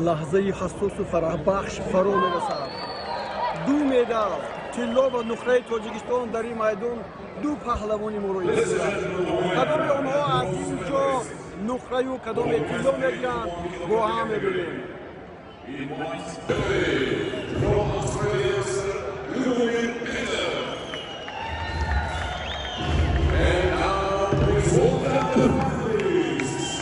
Лаҳзаи ҳассосу фараҳбахш фаро мерасад. Ду медал, тилло ва нуқраи Тоҷикистон дар ин майдон ду паҳлавони моро интизорад. Кадоми онҳо аз ин ҷо нуқраю кадоме тилло мегиранд, бо ҳам мебинем. And now please welcome the finalists.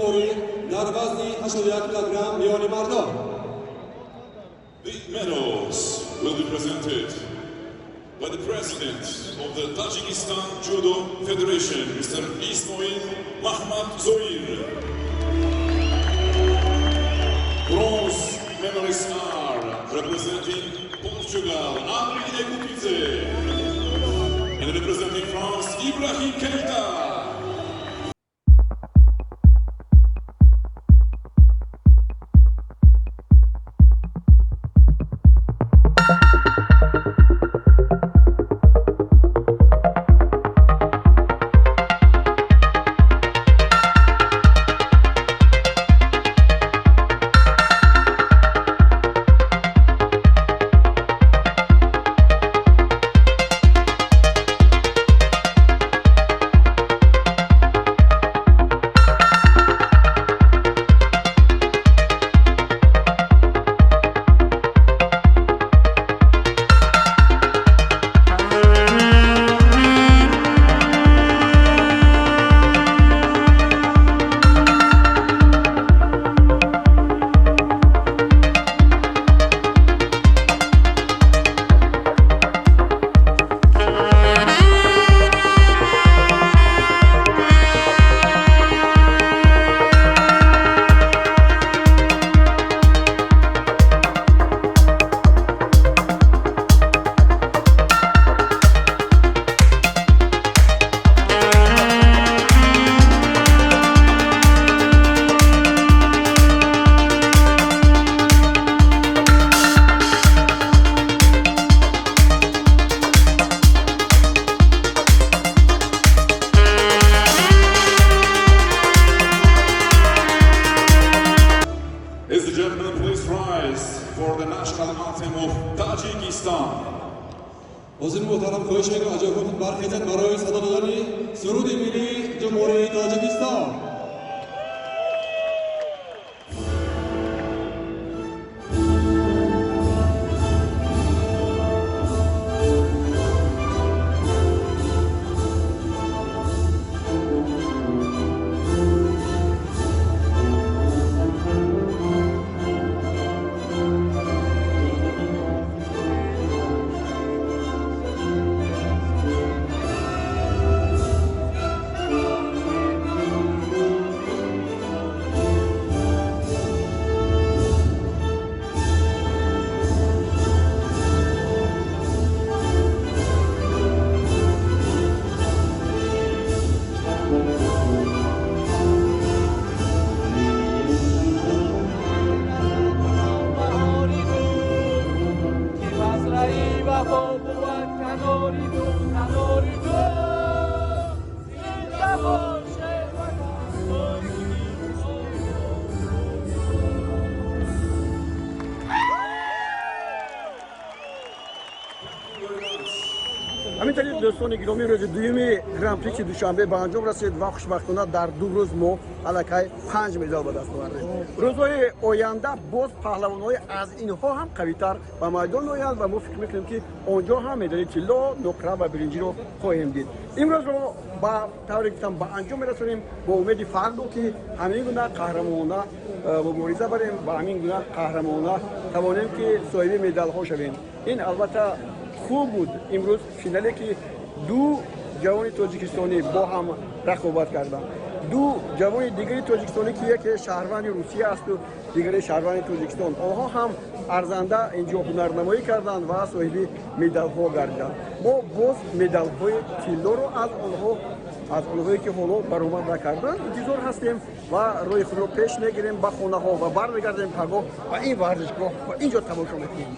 ифтихорӣ дар вазни 81 килограмм миёни мардон. The medals will be presented by the president of the Tajikistan Judo Federation, Mr. Ismoil Mahmad Zoir. Bronze medalists are representing Portugal, Andrei Egupidze, and representing France, Ibrahim Keita. As the gentlemen, please rise for the national anthem of Tajikistan. Ҳозирини муҳтарам, хоҳиш мекунам аз ҷойгоҳи худ бархезед барои садо додани суруди миллии Ҷумҳурии Тоҷикистон. Ҳамин тариқ, дӯстони гиромӣ, рӯзи дуюми Гран-прикси Душанбе ба анҷом расид ва хушбахтона дар 2 рӯз мо аллакай 5 медал ба даст овардем. Рӯзҳои оянда боз паҳлавонҳои аз инҳо ҳам қавитар ба майдон меоянд ва мо фикр мекунем, ки он ҷо ҳам медали тилло, нуқра ва биринҷиро хоҳем дид. Имрӯзро ба тавре гуфтам ба анҷом мерасонем бо умеди фардо, ки ҳамин гуна қаҳрамонона мубориза барем ва ҳамин гуна қаҳрамонона тавонем, ки соҳиби медалҳо шавем. Ин албатта хуб буд имрӯз финале, ки ду ҷавони тоҷикистонӣ бо ҳам рақобат карданд, ду ҷавони дигари тоҷикистонӣ, ки яке шаҳрванди Русия асту дигаре шаҳрванди Тоҷикистон, онҳо ҳам арзанда инҷо ҳунарнамоӣ карданд ва соҳиби медалҳо гардиданд. Мо боз медалҳои тиллоро аз онҳое, ки ҳоло баромад накарданд, интизор ҳастем ва роҳи худро пеш мегирем ба хонаҳо ва бармегардем пагоҳ ба ин варзишгоҳ ва инҷо тамошо мекунем.